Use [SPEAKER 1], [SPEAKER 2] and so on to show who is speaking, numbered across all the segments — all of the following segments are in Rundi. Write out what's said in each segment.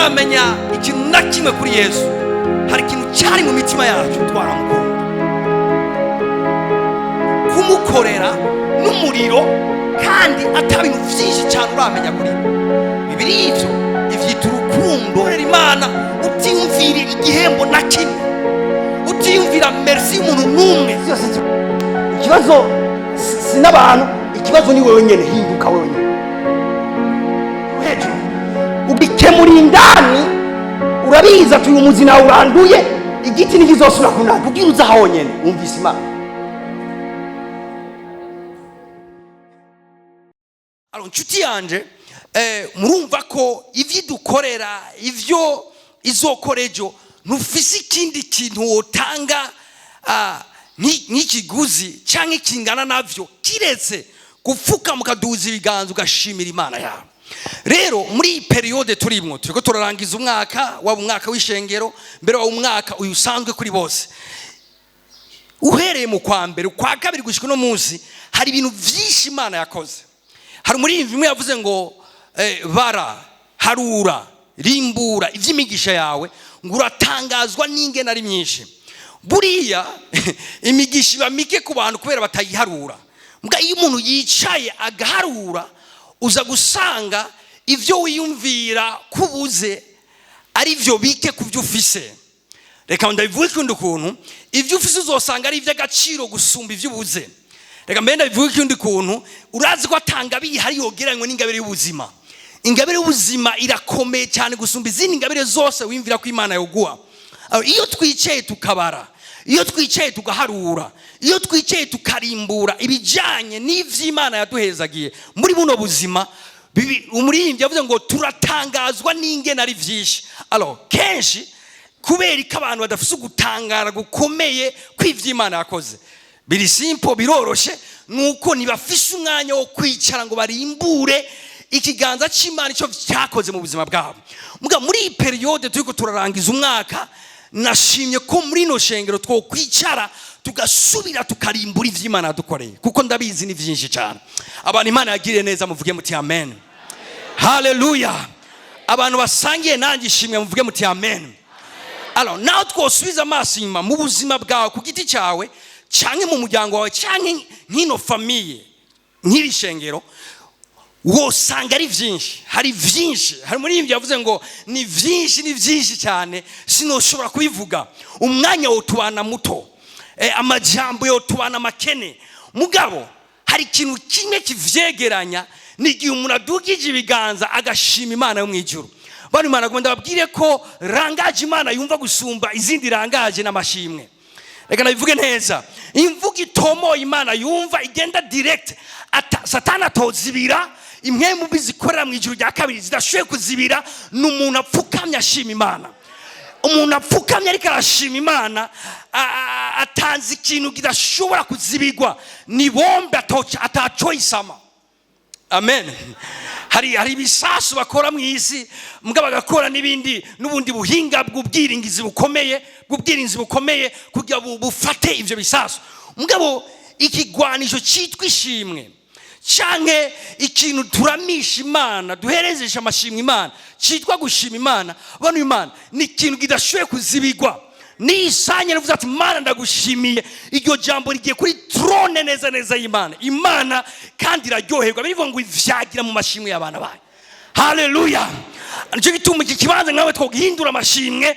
[SPEAKER 1] Tutaramenya ikintu na kimwe kuri Yesu, hari ikintu cyari mu mitima yacu, twaramukunda. Kumukorera n'umuriro kandi ata bintu byinshi cyane uramenya kuri we. Bibiri ivyo ivyita urukundo. Korera Imana utiyumvira igihembo na kimwe, utiyumvira merci y'umuntu n'umwe.
[SPEAKER 2] Byose ikibazo si n'abantu, ikibazo ni wewe nyene. Hinduka wewe nyene hejuru, ugikemura indani. Urabizi ati uyu muzi nawe uranduye, igiti ntikizosubira kunanda kugira uza honyene wumvise Imana.
[SPEAKER 1] Alors, inshuti yanje, murumva ko ivyo dukorera, ivyo izokora ejo, ntufise ikindi kintu wotanga nk'ikiguzi canke kingana navyo, kiretse gupfuka mukaduza ibiganza ugashimira Imana yawe. Rero muri iyi période turimwo, turiko turarangiza umwaka, waba umwaka w'ishengero mbere, waba umwaka uyu usanzwe kuri bose, uhereye mu kwa mbere, ukwa kabiri, gushika uno munsi, hari ibintu vyinshi Imana yakoze. Hari umuririmbyi umwe yavuze ngo bara, harura, rimbura ivy'imigisha yawe, ngo uratangazwa n'ingene ari myinshi. Buriya imigisha iba mike ku bantu kubera batayiharura. Mbwa iyo umuntu yicaye agaharura, uza gusanga ivyo wiyumvira kubuze ari byo bike ku byo ufise. Reka ndabivuge ukundi kuntu: ibyo ufise uzosanga ari iby'agaciro gusumba ibyo ubuze. Reka mbere ndabivuge ukundi kuntu: urazi ko atanga bihari yogeranywe n'ingabire y'ubuzima. Ingabire y'ubuzima irakomeye cyane gusumba izindi ngabire zose wiyumvira ko Imana yoguha. Aho, iyo twicaye tukabara, iyo twicaye tugaharura, iyo twicaye tukarimbura ibijyanye n'ivy'Imana yaduhezagiye muri buno buzima, umuririmbyi yavuze ngo turatangazwa n'ingene ari vyinshi. Alors kenshi kubera ko abantu badafise ugutangara gukomeye kw'ivy'Imana yakoze, biri simple, biroroshe, nuko ntibafise umwanya wo kwicara ngo barimbure ikiganza cy'Imana icyo cyakoze mu buzima bwabo. Muga muri iyi période turiko turarangiza umwaka, nashimye ko muri ino shengero twokwicara tugasubira tukarimbura ivy'Imana yadukoreye, kuko ndabizi ni vyinshi cyane. Abantu Imana yagiriye neza, muvuge muti amen, haleluya. Abantu basangiye nanjye ishimwe, muvuge muti amen. Alors nawe twosubiza amaso inyuma mu buzima bwawe ku giti cyawe, canke mu muryango wawe, canke nk'ino famille, nk'iri shengero, wosanga ari byinshi, hari byinshi. Hari umuririmbyi yavuze ngo ni byinshi, ni byinshi cyane, sinoshobora kubivuga, umwanya wotubana muto, amajambo yotubana makene. Mugabo hari ikintu kimwe kivyegeranya, ni igihe umuntu adugije ibiganza agashima Imana yo mu ijuru. Bano Imana agomba ndababwire ko langage Imana yumva gusumba izindi langage n'amashimwe. Reka nabivuge neza: imvugo itomoye Imana yumva, igenda direct, Satani atozibira, impwemu mbi zikorera mu ijuru rya kabiri zidashoboye kuzibira, ni umuntu apfukamye ashima Imana. Umuntu apfukamye ariko arashima Imana, atanze ikintu kidashobora kuzibigwa, ni bombe atacoyisama. Amen. Hari ibisasu bakora mu isi, mbwa bagakora n'ibindi n'ubundi buhinga bw'ubwiringizi bukomeye, bw'ubwirinzi bukomeye kugira bufate ivyo bisasu. Mugabo ikigwanisho cyitwa ishimwe, canke ikintu turamisha Imana, duherezesha amashimwe Imana, cyitwa gushima Imana, bano Imana, ni ikintu kidashoboye kuzibigwa. Nisanye rivuze ati "Mana, ndagushimiye", iryo jambo rigiye kuri trône neza neza y'Imana. Imana kandi iraryoherwa, birivuga ngo ivyagira mu mashimwe y'abana bayo. Haleluya! Nicyo gituma iki kibanza nkawe twogihindura amashimwe.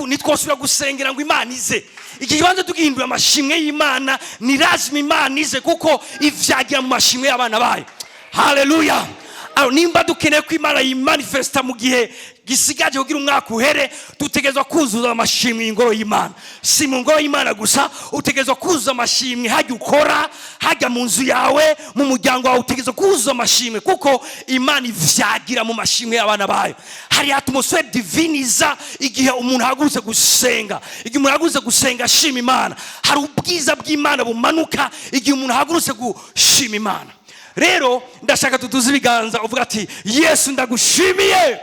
[SPEAKER 1] Ntitwosubira gusengera ngo Imana ize. Iki kibanza tugihindura amashimwe y'Imana, ni lazima Imana ize, kuko ivyagira mu mashimwe y'abana bayo. Haleluya! Alors, nimba dukeneye ko Imana yimanifesta mu gihe gisigaje kugira umwaka uhere, dutegerezwa kuzuza amashimwe ingoro y'Imana. Si mu ngoro y'Imana gusa, utegerezwa kuzuza amashimwe hajya ukora, hajya mu nzu yawe, mu muryango wawe, utegerezwa kuzuza amashimwe, kuko Imana ivyagira mu mashimwe y'abana bayo. Hari atmosphère divine iza igihe umuntu ahagurutse gusenga. Igihe umuntu ahagurutse gusenga ashima Imana, hari ubwiza bw'Imana bumanuka igihe umuntu ahagurutse gushima Imana. Rero ndashaka tuduze ibiganza, uvuga ati "Yesu, ndagushimiye."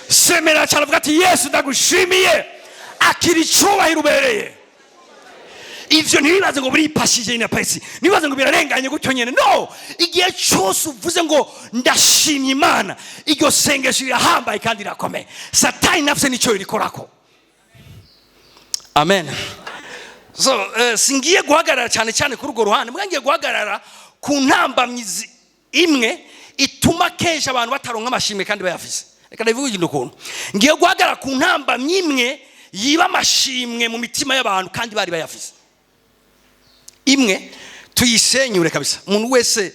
[SPEAKER 1] Semera cyane, uvuga ati "Yesu, ndagushimiye." Akira icyubahiro ubereye. Ivyo ntibibaze ngo buripashije inapesi, ntibibaze ngo birarenganye gutyo nyene. No, igihe cyose uvuze ngo ndashimye Imana, iryo sengesho rirahambaye kandi rirakomeye. Satani nafise nicyo rikorako. Amen. So singiye guhagarara cyane cyane kuri urwo ruhande, mbwa ngiye guhagarara ku ntambamyi imwe ituma kenshi abantu bataronka amashimwe kandi bayafise. Reka ndabivuge ikintu ukuntu ngiye guhagarara ku ntambamyi imwe yiba amashimwe mu mitima y'abantu kandi bari bayafise. Imwe tuyisenyure kabisa, umuntu wese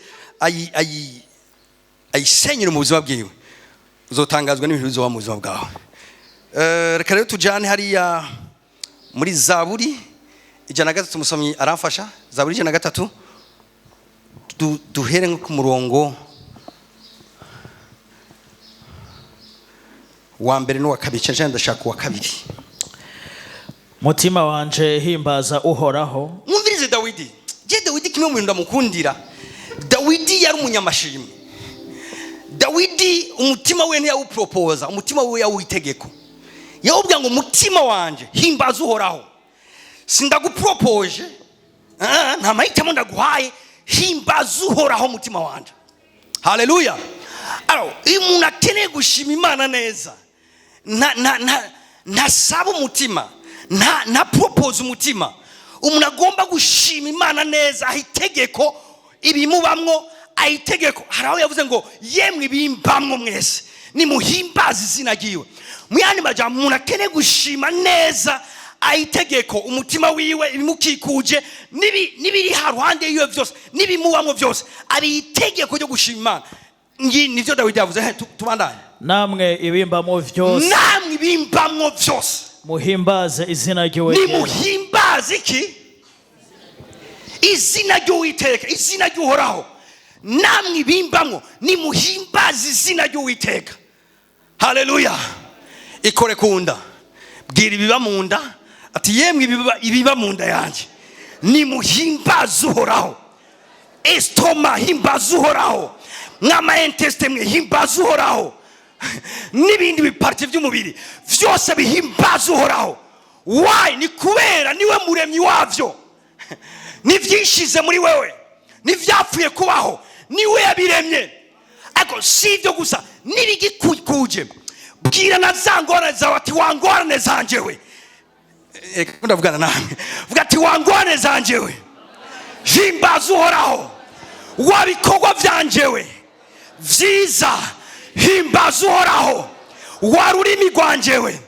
[SPEAKER 1] ayisenyure mu buzima bwiwe, uzotangazwa n'ibintu bizoba mu buzima bwawe. Reka rero tujyane hariya muri Zaburi 103. Umusomyi aramfasha, Zaburi 103, duhere nko ku murongo wa mbere n'uwa kabiri. Cyane cyane ndashaka uwa kabiri.
[SPEAKER 3] Mutima wanje, himbaza Uhoraho.
[SPEAKER 1] Mwumvirize Dawidi. Je, Dawidi, kimwe mu bintu ndamukundira, Dawidi yari umunyamashimwe. Dawidi umutima we ntiyawupropoza, umutima we yawuha itegeko. Yawubwira ngo: "Umutima wanje, himbaza Uhoraho." Sindagupropoje, nta mahitamo ndaguhaye. Himbaza Uhoraho, umutima wanje. Haleluya! Alors, iyo umuntu akeneye gushima Imana neza, ntasaba umutima, nta propose umutima. Umuntu agomba gushima Imana neza aha itegeko ibimubamwo, aha itegeko. Hari aho yavuze ngo: "Yemwe ibimbamwo mwese, nimuhimbaze izina ryiwe." Mu yandi majambo, umuntu akeneye gushima neza aha itegeko umutima wiwe, ibimukikuje n'ibiri haruhande yiwe byose, n'ibimubamwo byose, ari itegeko ryo gushima Imana. Ngi nivyo Dawidi yavuze. He, tubandanye.
[SPEAKER 3] Namwe ibimbamo vyose,
[SPEAKER 1] Namwe ibimbamwo byose,
[SPEAKER 3] muhimbaze izina ry'iwe ryera.
[SPEAKER 1] Nimuhimbaze iki? Izina ry'Uwiteka, izina ry'Uhoraho. Namwe ibimbamwo, nimuhimbaze izina ry'Uwiteka. Haleluya! Ikore ku nda, bwira ibiba mu nda ati: "Yemwe ibiba mu nda yanjye, nimuhimbaze Uhoraho." Estomac, himbaza Uhoraho. Mwama intestins mwe, himbaza Uhoraho. N'ibindi biparties by'umubiri byose bihimbaza Uhoraho. Why? Ni kubera niwe muremyi wabyo. N'ibyishize muri wewe n'ibyapfuye kubaho, niwe yabiremye. Ariko si ibyo gusa, n'ibigikukuje. Bwira na za ngorane zawe ati: "Wa ngorane zanjye we." Reka ndavugana nawe, vuga ati: "Wa ngorane zanjye we, himbaza Uhoraho. Wa bikorwa byanjye we vyiza, himbaza Uhoraho. Wa rurimi rwanjye we,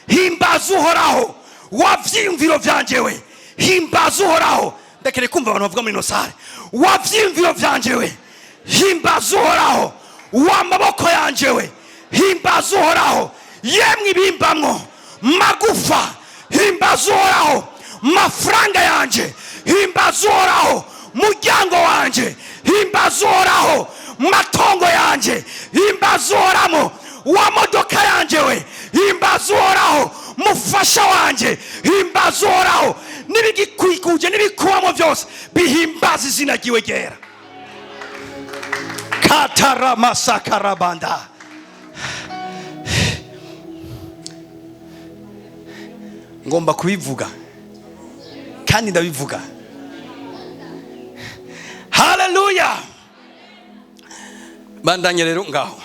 [SPEAKER 1] himbaza Uhoraho. Wa vyiyumviro vyanje we, himbaza Uhoraho." Ndakeneye kumva abantu bavuga muri ino salle. Wa vyiyumviro vyanje we, himbaza Uhoraho. Wa maboko yanje we, himbaza Uhoraho. Yemwe ibimbamwo, magufa, himbaza Uhoraho. Mafaranga yanje, himbaza Uhoraho. Muryango wanje, himbaza Uhoraho. Matongo yanje, himbaza Uhoraho. Wa modoka yanje we, himbaza Uhoraho. Mufasha wanje, himbaza Uhoraho. N'ibigikwikuje n'ibikubamo byose bihimbaza izina ryiwe ryera. Kataramasakarabanda. Ngomba kubivuga kandi ndabivuga. Haleluya! Bandanye rero ngaho.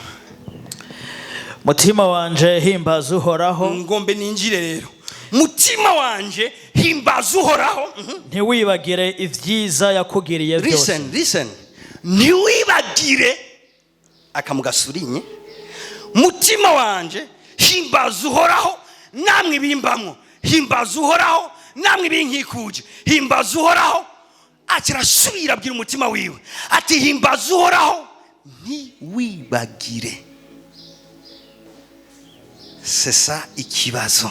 [SPEAKER 3] Mutima wanje, himbaza Uhoraho.
[SPEAKER 1] Ngombe ninjire rero. Mutima wanje, himbaza Uhoraho.
[SPEAKER 3] Ntiwibagire ibyiza yakugiriye byose.
[SPEAKER 1] Listen, listen. Ntiwibagire akamugasurinye. Mutima wanje, himbaza Uhoraho. Namwe bimbamwo, himbaza Uhoraho. Namwe binkikuje, himbaza Uhoraho. Ati arasubira abwira umutima wiwe ati: "Himbaza Uhoraho, ntiwibagire." C'est ça ikibazo.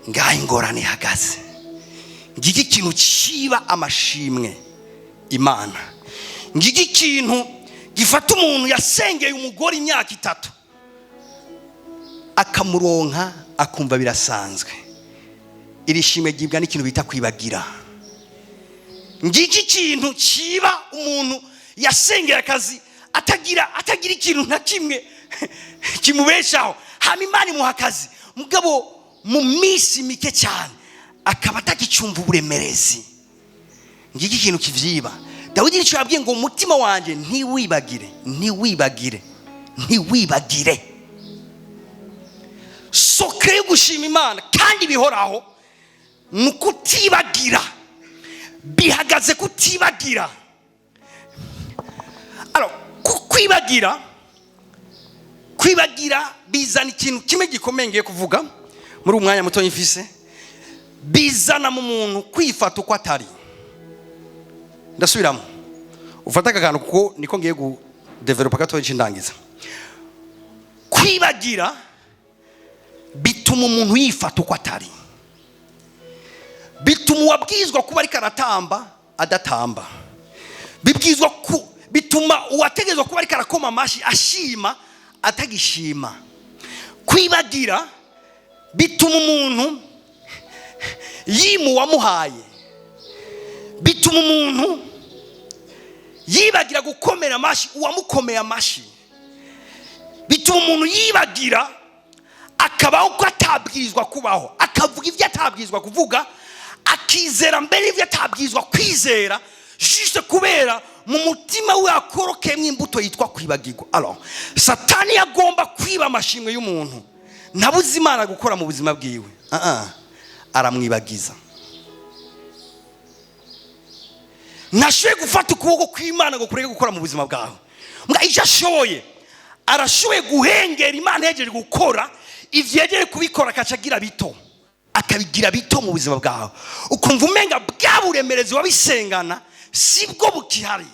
[SPEAKER 1] Ngaho ingorane ihagaze. Ngiki ikintu ciba amashimwe Imana. Ngiki ikintu gifata umuntu yasengeye umugore imyaka 3, akamuronka, akumva birasanzwe. Iri shimwe ryibwa n'ikintu bita kwibagira. Ngiki ikintu ciba umuntu yasengeye akazi, atagira ikintu na kimwe kimubeshaho, hama Imana imuha akazi, mugabo mu minsi mike cyane Akaba atakicumva uburemerezi. Ngiki ikintu kivyiba. Dawidi nicyo yabwiye ngo: "Umutima wanjye, ntiwibagire, ntiwibagire, ntiwibagire." Secret yo gushima Imana kandi bihoraho ni ukutibagira, bihagaze kutibagira. Alors, kwibagira, kwibagira bizana ikintu kimwe gikomeye ngiye kuvuga muri uyu mwanya muto mfise. Bizana mu muntu kwifata uko atari. Ndasubiramo, ufate aka kantu kuko niko ngiye kudevelopa gatoya ndangiza. Kwibagira bituma umuntu yifata uko atari, bituma uwabwizwa kuba ariko aratamba adatamba, bibwizwa ku bituma uwategerezwa kuba ariko arakoma amashyi ashima atagishima. Kwibagira bituma umuntu yima uwamuhaye, bituma umuntu yibagira gukomera amashyi uwamukomeye amashyi, bituma umuntu yibagira akabaho uko atabwirizwa kubaho, akavuga ibyo atabwirizwa kuvuga, akizera mbere ibyo atabwirizwa kwizera, juste kubera mu mutima we hakorokeyemo imbuto yitwa kwibagirwa. Alors, Satani agomba kwiba amashimwe y'umuntu, ntabuze Imana gukora mu buzima bwiwe. Ah, ah. Aramwibagiza. Ntashoboye gufata ukuboko kw'Imana ngo kureke gukora mu buzima bwawe. Mbwa icyo ashoboye, arashoboye guhengera Imana yegereje gukora ivyo, yegereje kubikora, akaca agira bito, akabigira bito mu buzima bwawe, ukumva umenga bwa buremerezi wabisengana sibwo bukihari,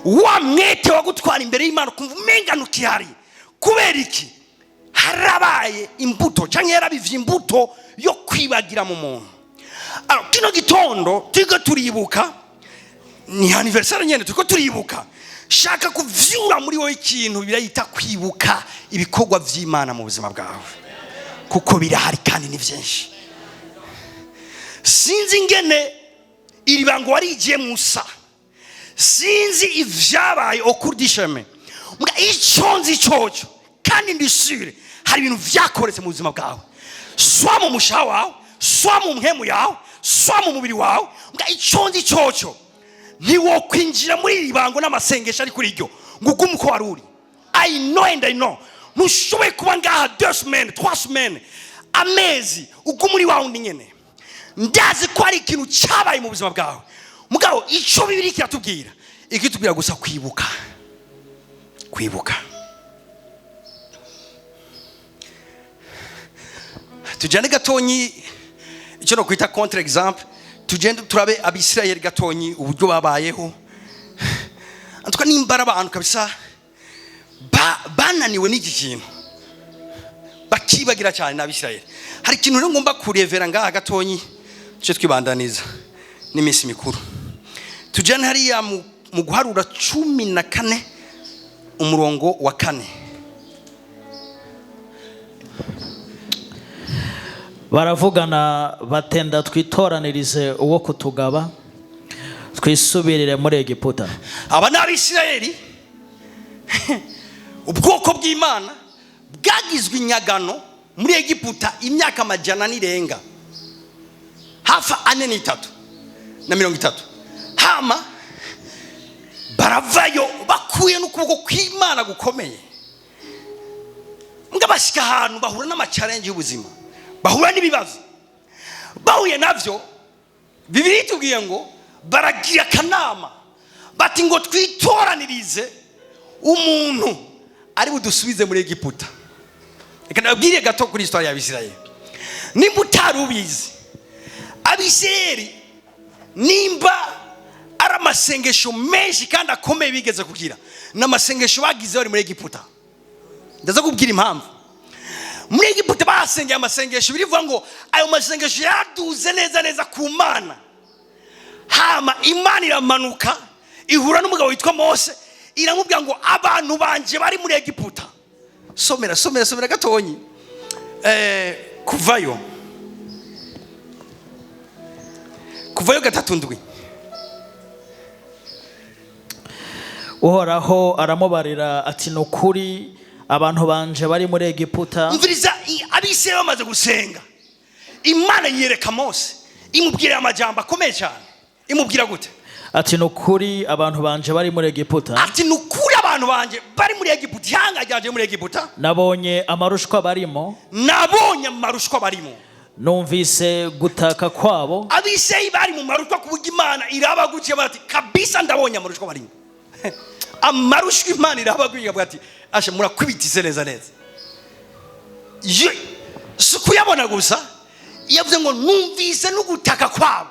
[SPEAKER 1] wa mwete wa gutwara imbere y'Imana ukumva umenga ntukihari. Kubera iki? Harabaye imbuto cyangwa yarabivye imbuto yo kwibagira mu muntu. Alors, kino gitondo turiko turibuka, ni anniversaire nyene turiko turibuka. Shaka kuvyura muri wowe ikintu birayita kwibuka ibikorwa vy'Imana mu buzima bwawe, kuko birahari kandi ni vyinshi. Sinzi ingene iri bango warigiye musa, sinzi ivyabaye au cours du chemin. Mbwa icyo nzi cyoco kandi ndi sûre, hari ibintu vyakoretse mu buzima bwawe, swa mu mushaha wawe, swa mu mpemu yawe, swa mu mubiri wawe. Mbwa icyo nzi cyoco, ntiwokwinjira muri iri bango n'amasengesho ari kuri iryo ngo ugume uko wari uri. I know and I know, ntushoboye kuba ngaha 2 semaines, 3 semaines, amezi, ugume uri wa wundi nyene. Ndazi ko hari ikintu cyabaye mu buzima bwawe. Mugabo icyo Bibiri kiratubwira, ikitubwira gusa kwibuka, kwibuka. Tujyane gatonyi icyo no kwita contre exemple, tugende turabe Abisirayeli gatonyi uburyo babayeho. Antuka nimba ari abantu kabisa bananiwe n'iki kintu, bakibagira cyane n'Abisirayeli. Hari ikintu rero ngomba kurevera ngaha gatonyi, cyo twibandaniza n'iminsi mikuru. Tujyane hariya mu Guharura 14, umurongo wa 4.
[SPEAKER 3] Baravugana batenda: "Twitoranirize uwo kutugaba, twisubirire muri Egiputa."
[SPEAKER 1] Aba ni Abisirayeli, ubwoko bw'Imana bwagizwe inyagano muri Egiputa imyaka amajana n'irenga hafi ane n'itatu na 30. Hama baravayo bakuye n'ukuboko kw'Imana gukomeye. Mbwa bashyika ahantu bahura n'ama challenges y'ubuzima, bahura n'ibibazo. Bahuye nabyo, Bibiri itubwiye ngo baragira akanama bati ngo: "Twitoranirize umuntu ari budusubize muri Egiputa." Reka nabwire gato kuri histoire y'Abisirayeli nimba utari ubizi. Abisirayeli, nimba ari amasengesho menshi kandi akomeye bigeze kugira, ni amasengesho bagize bari muri Egiputa. Ndaza kubwira impamvu. Muri Egiputa basengeye amasengesho, birivuga ngo ayo masengesho yaraduze neza neza ku Mana. Hama Imana iramanuka, ihura n'umugabo witwa Mose, iramubwira ngo: "Abantu banje bari muri Egiputa." Somera, somera, somera gatonyi. Kuvayo 3:7.
[SPEAKER 3] Uhoraho aramubarira ati: "Ni ukuri abantu banje bari muri Egiputa."
[SPEAKER 1] Umviriza, Abisirayeli bamaze gusenga. Imana yiyereka Mose, imubwira amajambo akomeye cyane. Imubwira gute?
[SPEAKER 3] Ati: "Ni ukuri, abantu banje bari muri Egiputa."
[SPEAKER 1] Ati: "Ni ukuri, abantu banje bari muri Egiputa, ihanga ryanje muri Egiputa."
[SPEAKER 3] "Nabonye amarushwa barimo."
[SPEAKER 1] "Nabonye amarushwa barimo."
[SPEAKER 3] "Numvise gutaka kwabo."
[SPEAKER 1] Abisirayeli bari mu marushwa ku buryo Imana irabagukiye, bati: "Kabisa, ndabonye amarushwa barimo." Amarushwa Imana irabagukiye, ikavuga ati: "Ashe, murakwibitize neza neza." Si kuyabona gusa, yavuze ngo: "Numvise n'ugutaka kwabo."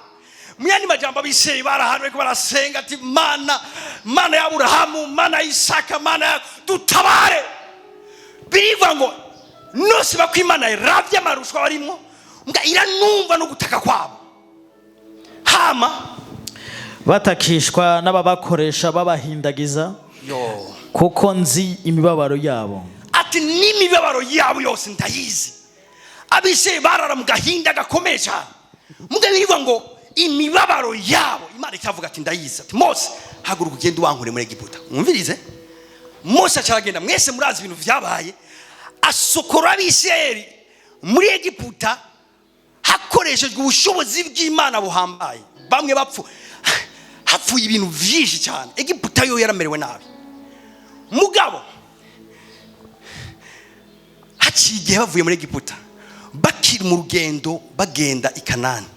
[SPEAKER 1] Mu yandi majambo, Abisirayeli bari ahantu bariko barasenga ati: "Mana, Mana ya Aburahamu, Mana ya Isaka, Mana ya dutabare." Birivuga ngo nosiba ko Imana iravye amarushwa barimwo, mbwa iranumva no gutaka kwabo. Hama
[SPEAKER 3] "Batakishwa n'ababakoresha babahindagiza,
[SPEAKER 1] yo
[SPEAKER 3] kuko nzi imibabaro yabo."
[SPEAKER 1] Ati: "N'imibabaro yabo yose ndayizi." Abisirayeli barara mu gahinda gakomeye cyane. Muga birivuga ngo imibabaro yabo Imana ikavuga ati: "Ndayizi." Ati: "Mose, haguruka ugende ubankure muri Egiputa." Mwumvirize, Mose acaragenda. Mwese murazi ibintu vyabaye. Asokora Abisirayeli muri Egiputa hakoreshejwe ubushobozi bw'Imana buhambaye. Bamwe bapfu, hapfuye ibintu vyinshi cyane. Egiputa yo yaramerewe nabi. Mugabo haciye igihe bavuye muri Egiputa, bakiri mu rugendo bagenda i Kanani,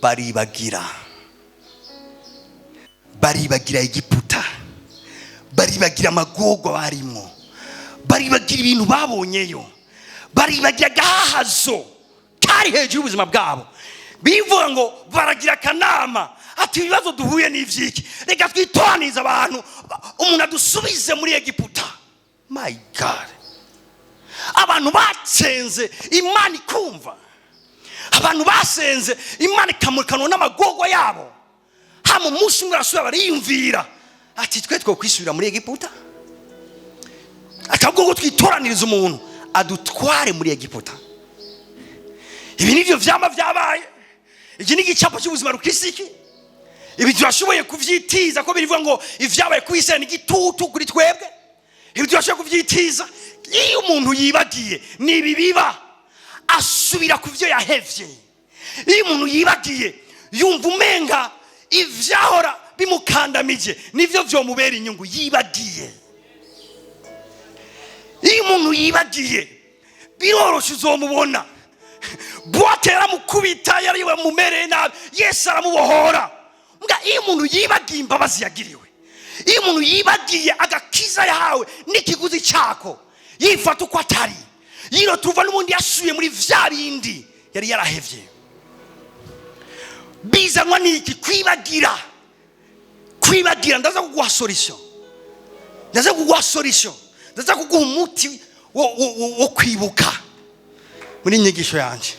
[SPEAKER 1] baribagira Egiputa, baribagira amagorwa barimo, baribagira ibintu babonyeyo, baribagira agahahazo kari hejuru y'ubuzima bwabo. Bivuga ngo baragira akanama ati: "Ibibazo duhuye n'ivyiki? Reka twitoranize abantu, umuntu adusubize muri Egiputa." My God, abantu batsenze Imana ikumva, abantu basenze Imana ikamukanwa n'amagorwa yabo. Hama umunsi umwe arasubira, bariyumvira ati: "Twe twokwisubira muri Egiputa?" Ati: "Ahubwo ngo twitoranirize umuntu adutware muri Egiputa." Ibi nivyo vyama vyabaye. Iki ni igicapo cy'ubuzima rukisiki. Ibi turashoboye kuvyitiza ko birivuga ngo ivyabaye ku isi ni igitutu kuri twebwe. Ibi turashoboye kuvyitiza. Iyo umuntu yibagiye, ni ibi biba, asubira ku vyo yahevye. Iyo umuntu yibagiye, yumva umenga ivyahora bimukandamije nivyo vyomubera inyungu. Yibagiye, iyo umuntu yibagiye, biroroshe uzomubona. Boîte yaramukubita, yari yamumereye nabi, Yesu aramubohora. Mbwa iyo umuntu yibagiye imbabazi yagiriwe, iyo umuntu yibagiye agakiza yahawe n'ikiguzi cyako, yifata uko atari, yiro tuva n'ubundi yasubiye muri vya bindi yari yarahevye. Bizanwa n'iki? Kwibagira, kwibagira. Ndaza kuguha solution, ndaza kuguha solution, ndaza kuguha umuti wo kwibuka muri inyigisho yanje.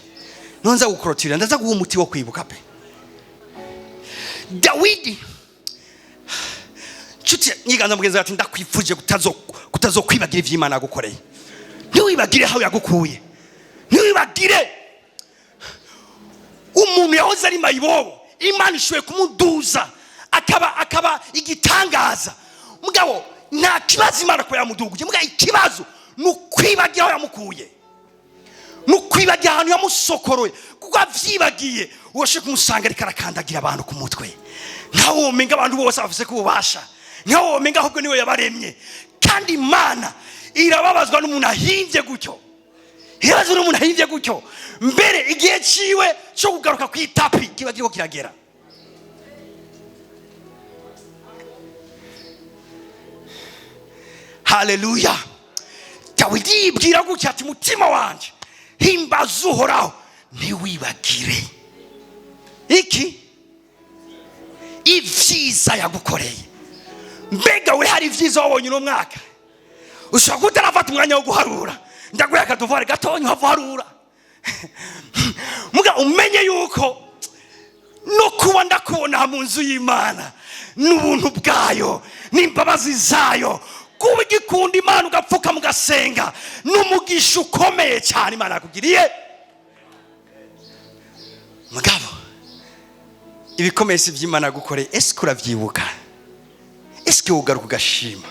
[SPEAKER 1] Nonza gukorotira, ndaza kuguha umuti wo kwibuka pe. Dawidi, nshuti, nyiganza mugenzi ati: "Ndakwifuje kutazokwibagira ivy'Imana yagukoreye. Ntiwibagire aho yagukuye, ntiwibagire." Umuntu yahoze ari mayibobo, Imana ishoboye kumuduza akaba igitangaza. Mugabo nta kibazo Imana kuba yamuduguje, mugabo ikibazo ni ukwibagira aho yamukuye, ni ukwibagira ahantu yamusokoroye. Kuko avyibagiye, urashobora kumusanga ariko arakandagira abantu ku mutwe, nkaho womenga abantu bose bafise ko ububasha, nkaho womenga ahubwo niwe yabaremye. Kandi Imana irababazwa n'umuntu ahimbye gutyo, irababazwa n'umuntu ahimbye gutyo. Mbere igihe ciwe cyo kugaruka ku itapi kiba kiriko kiragera. Haleluya! Dawidi yibwira gutya ati: "Mutima wanje, himbaza Uhoraho, ntiwibagire iki? Ibyiza yagukoreye." Mbega we, hari ibyiza wabonye uno mwaka? Ushobora kuba utarafata umwanya wo guharura. Ndaguha akadovare gatonya uhava uharura. Muga umenye yuko no kuba ndakubona mu nzu y'Imana n'ubuntu bwayo n'imbabazi zayo, kuba igikunda Imana ugapfuka mugasenga, n'umugisha ukomeye cyane Imana yakugiriye. Mugabo ibikomeye si iby'Imana yagukoreye. Ese urabyibuka? Ese ugaruka ugashima?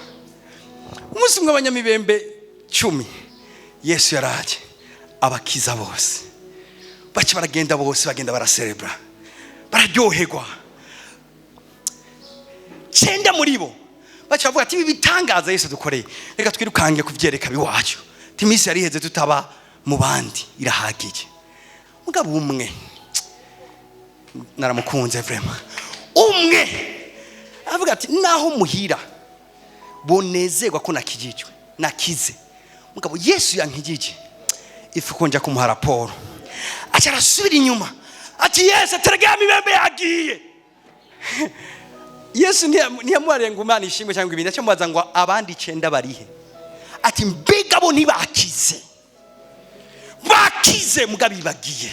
[SPEAKER 1] Umunsi umwe abanyamibembe 10 Yesu yaraje abakiza bose. Baca baragenda bose, bagenda baraserebra, bararyoherwa. Cyenda muri bo baca bavuga ati: "Ibi bitangaza Yesu dukoreye, reka twirukange kubyereka biwacu." Iminsi yari iheze tutaba mu bandi irahagije. Mugabo umwe naramukunze vraiment, umwe avuga ati: "Naho muhira bonezerwa ko nakijijwe, nakize, mugabo Yesu yankijije, ifu ko njya kumuha raporo." Aca arasubira inyuma ati: "Yesu, ateregera mibembe yagiye." Yesu ntiyamuhariye ngo Imana ishimwe cyangwa ibindi, acamubaza ngo: "Abandi icenda barihe?" Ati: "Mbega bo ntibakize?" Bakize, mugabo bibagiye.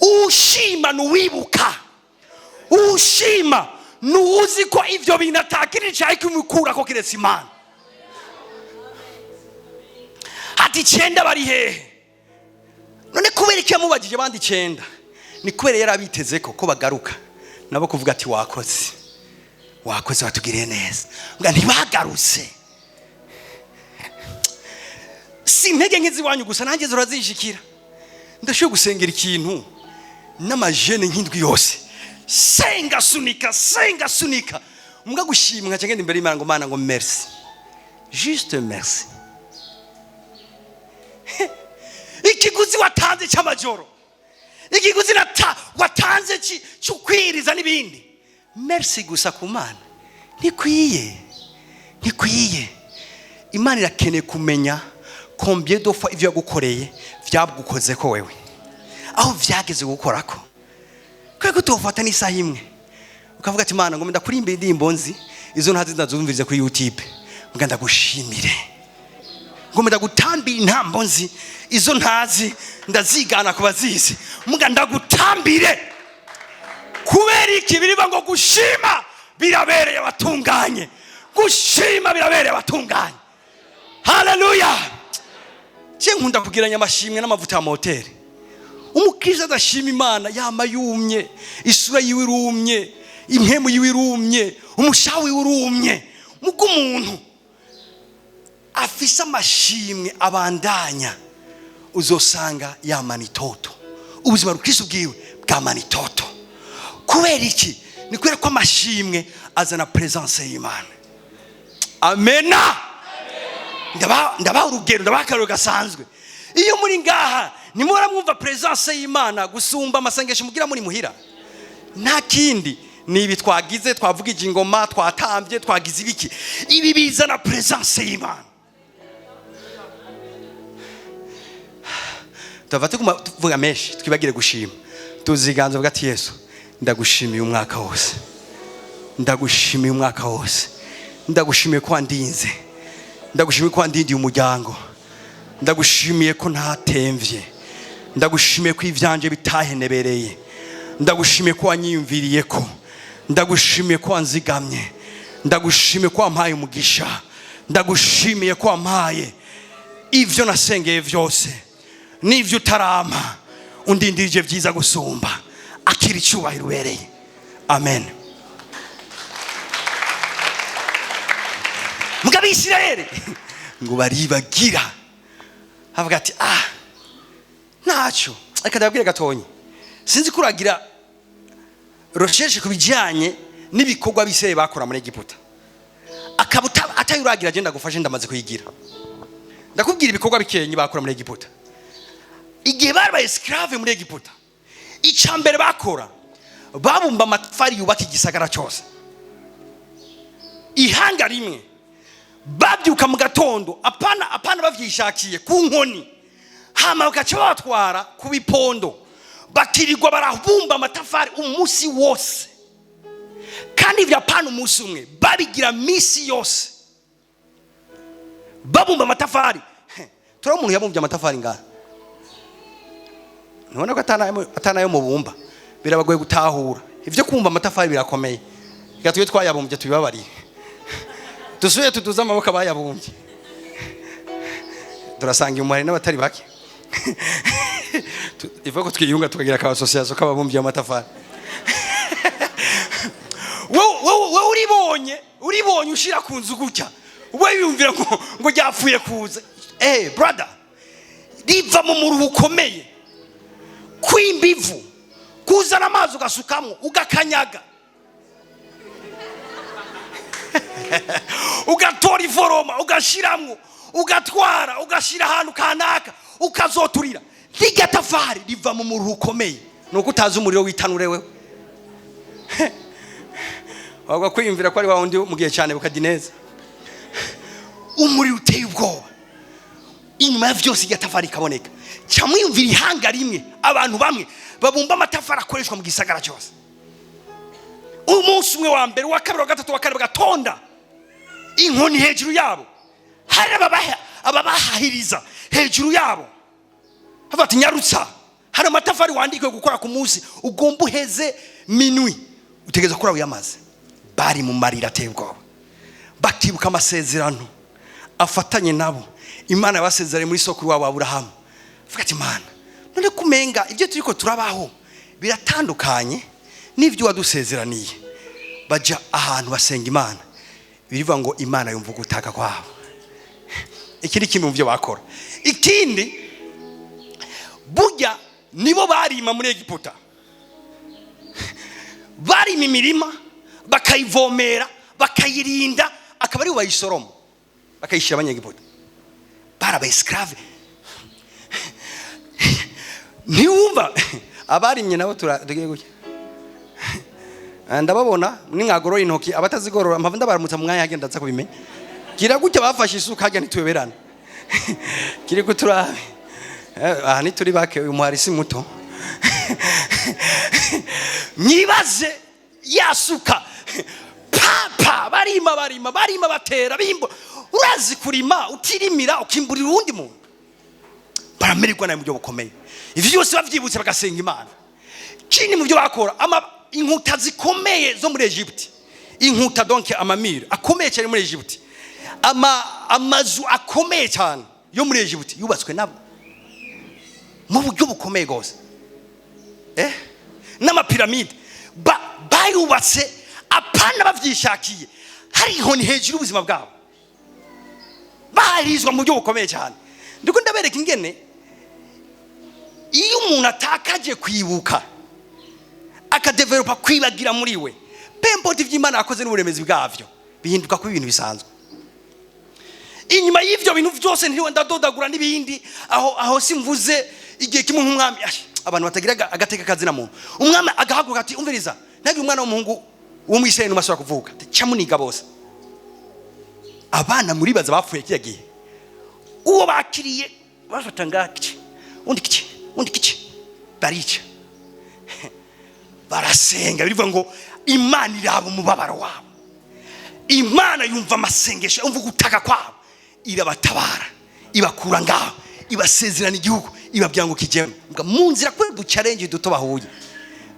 [SPEAKER 1] Ushima nuwibuka, ushima nuwuzi ko ivyo bintu atakiri cyayi kumukurako kiretse Imana. Ati: "Icenda bari hehe none?" Kubera iki yamubagije abandi icenda? Ni kubera yari abiteze ko bagaruka nabo kuvuga ati: "Wakoze, wakoze, watugiriye neza." Mbwa ntibagarutse. Si intege nke z'iwanyu gusa, nanjye zirazinshikira. Ndashoboye gusengera ikintu n'amajene nk'indwi yose, senga sunika, senga sunika, mbwa gushimwa nkaca ngenda imbere y'Imana ngo: "Mana," ngo "merci, juste merci. Ikiguzi watanze cy'amajoro, ikiguzi watanze cy'ukwiriza n'ibindi, merci gusa ku Mana ntikwiye, ntikwiye." Imana irakeneye kumenya combien de fois ivyo yagukoreye vyagukoze ko wewe, aho vyageze gukorako. Kubera ko utofata n'isaha imwe ukavuga ati: "Imana, ngo ndakuririmba indirimbo nzi, izo ntazi ndazumvirize kuri YouTube, mbwa ndagushimire, ngo ndagutambire intambo nzi, izo ntazi ndazigana ku bazizi, mbwa ndagutambire." Kubera iki? Biriba ngo gushima birabereye abatunganye, gushima birabereye abatunganye. Haleluya! Je nkunda kugiranya amashimwe n'amavuta ya moteri. Umukristo adashima Imana yama yumye, isura yiwe irumye, impemu yiwe irumye, umushaha wiwe urumye. Mugo umuntu afise amashimwe abandanya, uzosanga yamana itoto, ubuzima bw'Ukristo bwiwe bwamana itoto. Kubera iki? Ni kubera ko amashimwe azana presence y'Imana. Amena. Ndabaha urugero, ndabaha akarero gasanzwe. Iyo muri ngaha nimubora mwumva presence y'Imana gusumba amasengesho mugira muri muhira. Nta kindi, ni ibi twagize, twavugije ingoma, twatambye, twagize ibiki. Ibi bizana presence y'Imana. Tuva tuguma tuvuga menshi, twibagire gushima. Tuziganza vuga ati: "Yesu, ndagushimiye umwaka wose, ndagushimiye umwaka wose, ndagushimiye ko wandinze, ndagushimiye ko wandindiye umuryango, ndagushimiye ko ntatemvye, ndagushimiye ko ivyanje bitahenebereye, ndagushimiye ko wanyiyumviriye ko, ndagushimiye ko wanzigamye, ndagushimiye ko wampaye umugisha, ndagushimiye ko wampaye ivyo nasengeye vyose n'ivyo utarampa, undindirije vyiza gusumba. Akira icyubahiro ubereye." Amen. Mugabo Abisirayeli ngo baribagira, avuga ati: "Ah, ntacyo." Reka ndababwire gatonyi, sinzi ko uragira recherche ku bijyanye n'ibikorwa Abisirayeli bakora muri Egiputa, akaba atayuragira. Agenda gufashe, ndamaze kuyigira. Ndakubwira ibikorwa bikenye bakora muri Egiputa igihe bari ba esclave muri Egiputa. Icya mbere bakora, babumba amatafari yubaka igisagara cyose, ihanga rimwe. Babyuka mu gatondo, apana apana, bavyishakiye ku nkoni, hama bagaca babatwara ku bipondo, bakirirwa barabumba amatafari umunsi wose. Kandi ivyo apana umunsi umwe, babigira misi yose, babumba amatafari. Turabona umuntu yabumbye amatafari ngaha, ntubona ko atanayo mubumba? Birabagoye gutahura ivyo kumva amatafari, birakomeye. Reka tube twayabumbye tubibabariye, dusubire tuduze amaboko abayabumbye. Turasanga umubare n'abatari bake. Ivuga ko twiyunga tukagira aka association k'ababumbyi b'amatafari. Wowe uribonye ushira ku nzu gutya, wowe wiyumvira ngo ryapfuye kuza. Eh brother, riva mu muruhu ukomeye. Kwimba ivu, kuzana amazi ugasukamo, ugakanyaga, ugatora iforoma ugashiramwo, ugatwara ugashira ahantu kanaka ukazoturira. Rirya tafari riva mu muruho ukomeye. Nuko utazi umuriro w'itanure wewe wagwa kwiyumvira ko ari wa wundi mu gihe cyane Nebukadineza. Umuriro uteye ubwoba. Inyuma ya vyose irya tafari ikaboneka. Ca mwiyumvira ihanga rimwe, abantu bamwe babumba amatafari akoreshwa mu gisagara cyose. Umunsi umwe wa mbere, wa kabiri, wa gatatu, wa kane, bagatonda inkoni hejuru yabo, hari ababahahiriza hejuru yabo, bavuga ati nyarutsa, hari amatafari wandikiwe gukora ku munsi, ugomba uheze minwi, utegereza gukora wiyamaze. Bari mu marira ateye ubwoba, bakibuka amasezerano afatanye nabo Imana yabasezeranye muri sokuru wabo Aburahamu. Avuga ati Imana, none kumenga ibyo turiko turabaho biratandukanye n'ibyo wadusezeraniye. Baja ahantu basenga Imana, birivuga ngo Imana yumva ugutaka kwabo. Ikindi kimwe mu byo bakora, ikindi burya nibo barima muri Egiputa, barima imirima bakayivomera bakayirinda, akaba aribo bayisoroma bakayishyira abanyegiputa. Bari aba esclave. Ntiwumva abarimye nabo tugiye gutya, ndababona nimwagorora intoki, abatazigorora mpava ndabaramutsa mu mwanya agenda aza kubimenya. Gira gutya bafashe isuka hajya ntituyoberane. Kiri kuturabe aha ntituri bake, uyu muhari si muto. Mwibaze yasuka papa, barima barima barima batera bimbo. Urazi kurima utirimira ukimburira uwundi muntu, baramererwa nabi mu buryo bukomeye. Ivyo byose bavyibutse bagasenga Imana. Kindi mu byo bakora, inkuta zikomeye zo muri Egypte, inkuta donc amamire akomeye cyane muri Egypte, amazu akomeye cyane yo muri Egypte yubatswe nabo mu buryo bukomeye gose, n'amapiramide bayubatse apana bavyishakiye, hari inkoni hejuru y'ubuzima bwabo, barizwa mu buryo bukomeye cyane. Ndiko ndabereka ingene iyo umuntu atakaje kwibuka akadevelopa kwibagira muri we, peu importe ivy'Imana yakoze n'uburemezi bwavyo, bihinduka kuba ibintu bisanzwe. Inyuma y'ivyo bintu vyose ntiriwe ndadodagura n'ibindi, aho simvuze igihe kimwe nk'umwami, abantu batagira agateka kazina muntu, umwami agahaguruka ati umviriza, ntagire umwana w'umuhungu w'umwisirayeli n'umwe asubira kuvuka. Ati, ca muniga bose. Abana muribaza bapfuye kiya gihe, uwo bakiriye bafata ngakice, undi kice, undi kice, barica. Barasenga, birivuga ngo Imana iraba umubabaro wabo, Imana yumva amasengesho, yumva gutaka kwabo, irabatabara, ibakura ngaho, ibasezerana igihugu, ibabwira ngo kijyemo. Mbwa mu nzira kuri du challenge duto bahuye,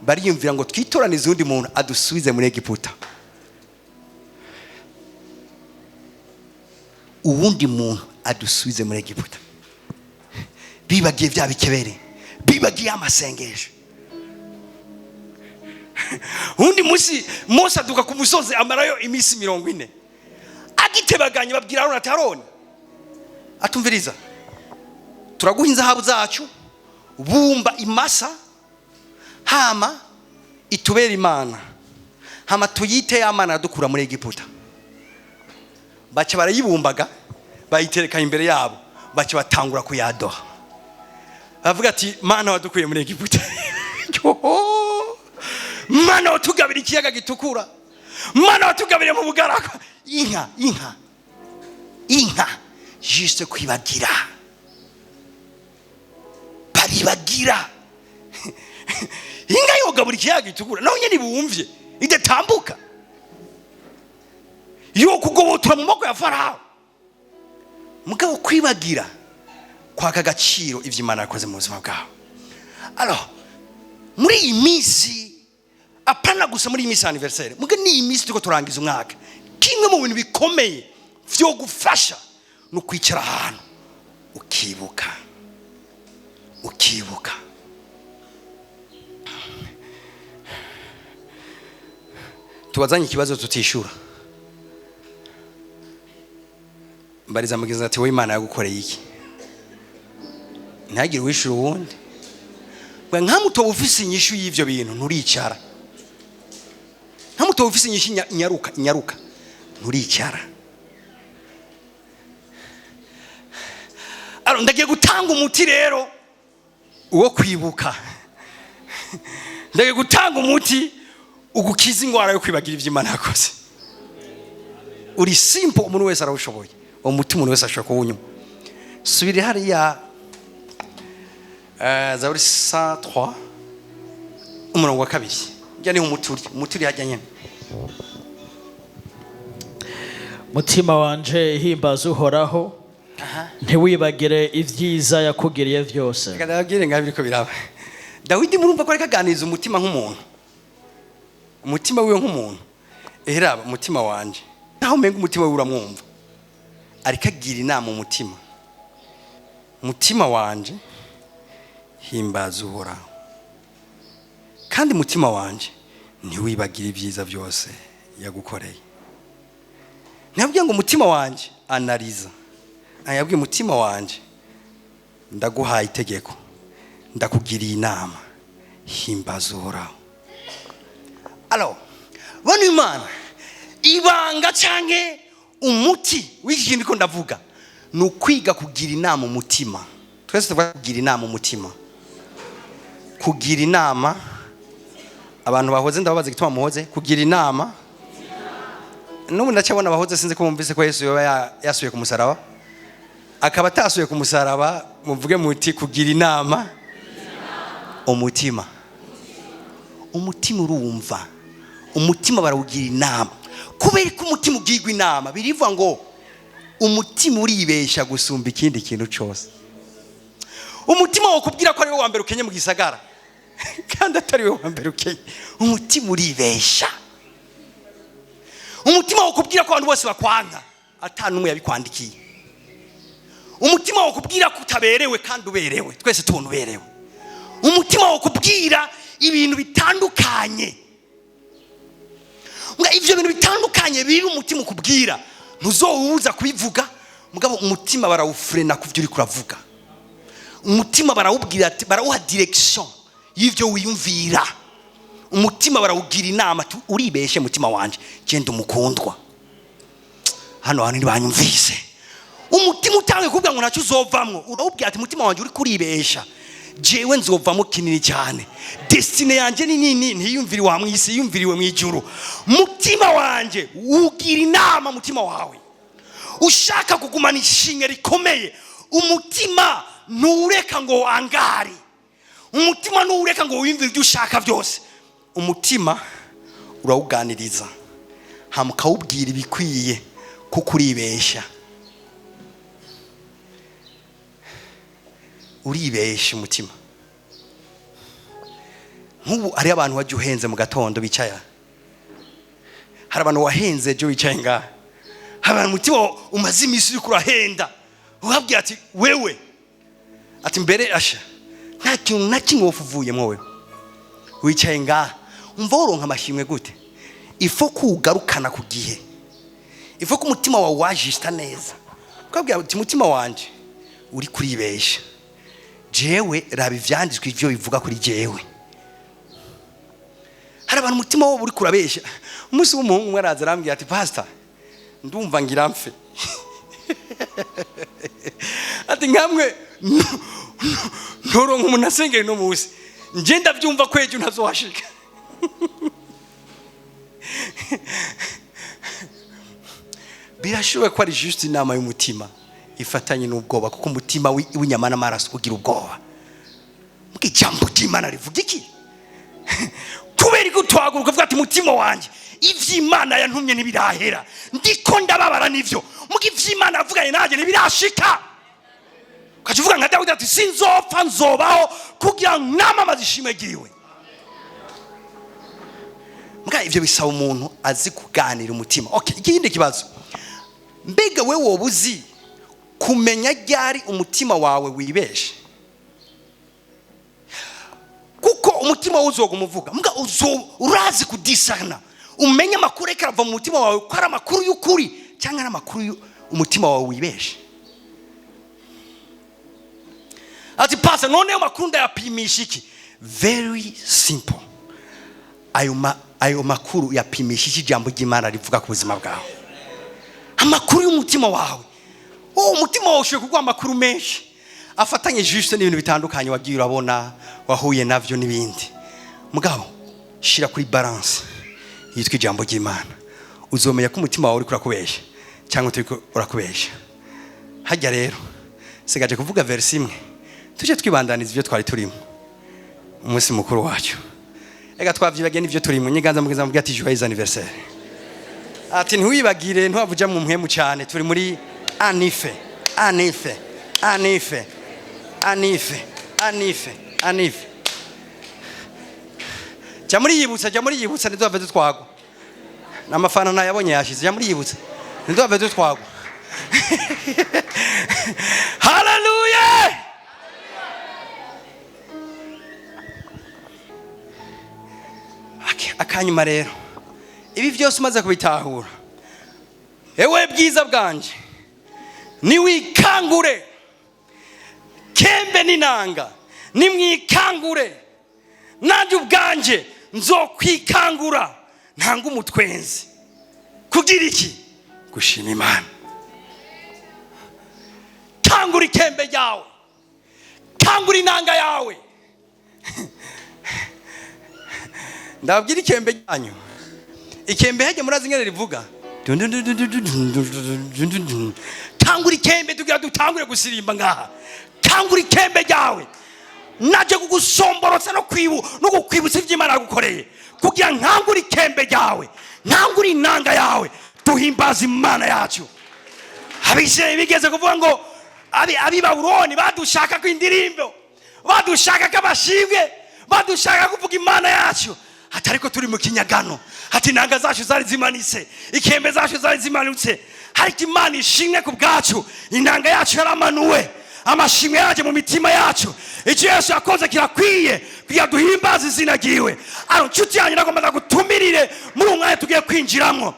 [SPEAKER 1] bariyumvira ngo twitoranize undi muntu adusubize muri Egiputa. Uwundi muntu adusubize muri Egiputa. Bibagiye bya bikebere, bibagiye amasengesho. Undi munsi Mose aduka ku musozi amarayo iminsi 40. Agitebaganye babwira Aroni ati Aroni, atumviriza, turaguha inzahabu zacu, bumba imasa hama itubere Imana, hama tuyite ya Mana yadukura muri Egiputa. Baca barayibumbaga, bayitereka imbere yabo, baca batangura kuyadoha, bavuga ati Mana wadukuye muri Egiputa, Mana watugabira ikiyaga gitukura, Mana watugabiriye mu bugaragwa. Inka, inka, inka, juste kwibagira, baribagira. Inka yogabura ikiyaga gitukura, naho nyene bumvye idatambuka, yo kugobotora mu maboko ya Farao. Mugabo kwibagira kwaka agaciro ivyo Imana yakoze mu buzima bwawe. Alors muri iyi minsi, apana gusa muri iyi minsi anniversaire, muga ni iyi minsi turiko turangiza umwaka, kimwe mu bintu bikomeye vyo gufasha no kwicara ahantu ukibuka, ukibuka. Tubazanye ikibazo tutishura. Mbariza mugenzi ati wowe Imana yagukoreye iki? Ntihagire uwishura uwundi. Ngo nkamutoba ufise inyishu y'ivyo bintu, nturicara. Nkamutoba ufise inyishu inyaruka inyaruka, nturicara. Aro ndagiye gutanga umuti rero uwo kwibuka. Ndagiye gutanga umuti ugukiza ingwara yo kwibagira ivyo Imana yakoze. Uri simple, umuntu wese arawushoboye. Uwo muti umuntu wese ashobora kuwunywa. Subira hariya, Zaburi 103 umurongo wa 2. Njya niho umuti uri, umuti uri hajya nyene.
[SPEAKER 3] Mutima wanje, himbaza Uhoraho, ntiwibagire ibyiza yakugiriye byose.
[SPEAKER 1] Reka ndababwire ngaho biriko biraba. Dawidi murumva ko ariko aganiriza umutima nk'umuntu, umutima wiwe nk'umuntu. Eheraba umutima wanje, naho umenga umutima wiwe uramwumva, ariko agira inama umutima. Umutima wanje, himbaza Uhoraho, kandi umutima wanje ntiwibagire ibyiza byose yagukoreye. Ntiyabwiye ngo umutima wanje analiza, yabwiye umutima wanje ndaguhaye itegeko, ndakugiriye inama, himbaza Uhoraho. Alors bano Imana, ibanga canke umuti w'iki kintu ndiko ndavuga ni ukwiga kugira inama umutima. Twese tuvuga kugira inama umutima, kugira inama. Abantu bahoze ndababaza igituma muhoze. Kugira inama n'ubu ndacabona abahoze, sinzi ko bumvise ko Yesu yoba yasuye ku musaraba, akaba atasuye ku musaraba. Muvuge muti kugira inama umutima. Umutima urumva, umutima barawugira inama. Kubera ko umutima ugirwa inama, birivuga ngo umutima uribesha gusumba ikindi kintu cyose. Umutima wokubwira ko ari we wa mbere ukenye mu gisagara kandi atari we wa mbere ukenye. Umutima uribesha. Umutima wokubwira ko abantu bose bakwanka ata n'umwe yabikwandikiye. Umutima wokubwira ko utaberewe kandi uberewe, twese tubona uberewe. Umutima wokubwira ibintu bitandukanye. Mbwa ivyo bintu bitandukanye biri umutima ukubwira, ntuzowuza kubivuga. Mugabo umutima barawufrena kuvyo uriko uravuga. Umutima barawubwira ati, barawuha direction y'ivyo wiyumvira. Umutima barawugira inama ati uribeshe mutima wanje, genda umukundwa. Hano hantu ntibanyumvise. Umutima utangiye kuvuga ngo ntacyo uzovamwo, urawubwira ati mutima wanje uri kuribesha, jewe nzovamo kinini cyane, destinée yanjye ni nini, ntiyumviriwe wa mwisi, yumviriwe mu ijuru. Mutima wanje ugira inama mutima wawe. Ushaka kugumana ishinge rikomeye, umutima ntureka ngo wangare, umutima ntureka ngo wiyumvire ibyo ushaka byose. Umutima urawuganiriza hama ukawubwira ibikwiye, kuko uribesha. Uribesha umutima. Nk'ubu hariho abantu wajya uhenze mu gatondo bicaye, hari abantu wahenze ejo wicaye ngaha, hari abantu umutima umaze iminsi uriko urahenda, ubabwira ati wewe, ati mbere asha nta kintu na kimwe wowe uvuyemo, wewe wicaye ngaha umva woronka amashimwe gute? Ifo kuwugarukana ku gihe, ifo ko umutima wawe wajista neza, ukabwira uti umutima wanje uri kuribesha, jewe raba ivyanditswe ivyo bivuga kuri jewe. Hari abantu umutima wabo uri kurabesha. Umunsi w'umuhungu umwe araza arambwira ati pastor, ndumva ngira mfe. Ati nkamwe ntoronka umuntu asengera ino munsi, nje ndavyumva ko ejo ntazohashika. Birashoboka ko ari juste inama y'umutima ifatanye n'ubwoba, kuko umutima w'inyama n'amaraso ugira ubwoba. Mbwa ijambo ry'Imana rivuga iki? Kubera ko twahaguruka uvuga ati mutima wanjye ivy'Imana yantumye ntibirahera, ndiko ndababara nivyo, muga ivy'Imana yavuganye nanjye ntibirashika. Ukaca uvuga nka Dawidi ati sinzopfa nzobaho kugira ngo namamaze ishimwe ryiwe. Mbwa ivyo bisaba umuntu azi kuganira umutima. Okay, ikindi kibazo, mbega we woba uzi kumenya ryari umutima wawe wibeshe? Kuko umutima wawe uzoga umuvuga, mbwa urazi kudisana, umenye amakuru ariko arava mu mutima wawe ko ari amakuru y'ukuri cyangwa ari amakuru umutima wawe wibeshe. Ati pasa none ayo makuru ndayapimisha iki? Very simple. Ayo makuru yapimishije ijambo ry'Imana rivuga ku buzima bwawe, amakuru y'umutima wawe. Oh, umutima wawe ushoboye kuguha amakuru menshi afatanye juste n'ibintu bitandukanye wagiye urabona, wahuye navyo n'ibindi. Mugabo shira kuri balance yitwa ijambo ry'Imana, uzomenya ko umutima wawe uriko urakubesha cyangwa utariko urakubesha. Hajya rero sigaje kuvuga verse imwe, tuje twibandaniza ibyo twari turimo, umunsi mukuru wacu. Ega twavyibagiye n'ivyo turimo. Nyiganza mugenzi mubwira ati: "Joyeux anniversaire." Ati ntiwibagire, ntiwavuja mu mpwemu cyane. Turi muri anniv, anniv, anniv, anniv, anniv, anniv. Jya muri yibutsa, jya muri yibutsa, ntituhave dutwagwa n'amafana. Nayabonye yashize. Jya muri yibutsa, ntituhave dutwagwa. Haleluya! Akanyuma rero, ibi byose umaze kubitahura, ewe bwiza bwanje, niwikangure. Kembe n'inanga, nimwikangure. Nanjye ubwanjye nzokwikangura, ntanga umutwenzi. Kugira iki? Gushima Imana. Kangura ikembe ryawe, kangura inanga yawe. Ndababwira ikembe ryanyu, ikembe hajya murazi ingene rivuga. Kangura ikembe, tugira dutangure gusirimba ngaha. Kangura ikembe ryawe, naje kugusomborotsa no kukwibutsa ibyo Imana yagukoreye, kugira nkangure ikembe ryawe, nkangure inanga yawe, duhimbaza Imana yacu. Abisirayeli bigeze kuvuga ngo abi Babuloni badushaka ko indirimbo, badushaka ko amashimwe, badushaka kuvuga Imana yacu, ati ariko turi mu kinyagano, ati inanga zacu zari zimanitse, ikembe zacu zari zimanutse, ariko Imana ishimwe ku bwacu, inanga yacu yaramanuwe, amashimwe yaje mu mitima yacu. Icyo Yesu yakoze kirakwiye kugira duhimbaze izina ryiwe. Aro nshuti yanjye, nagombaga gutumirire muri uyu mwanya tugiye kwinjiramo,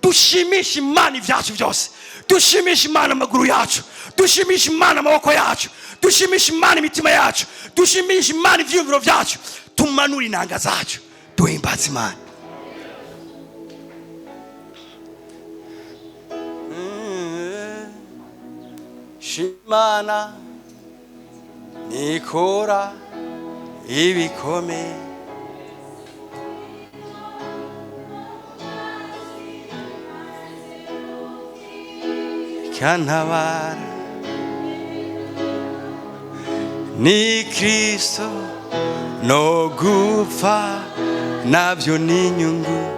[SPEAKER 1] dushimishe Imana ibyacu byose, dushimishe Imana amaguru yacu, dushimishe Imana amaboko yacu, dushimishe Imana imitima yacu, dushimishe Imana ibyiyumviro byacu, tumanure inanga zacu, duhimbaze Imana. Shimana nikora ibikomeye. Kantabara ni Kristo, no gupfa nabyo ni inyungu.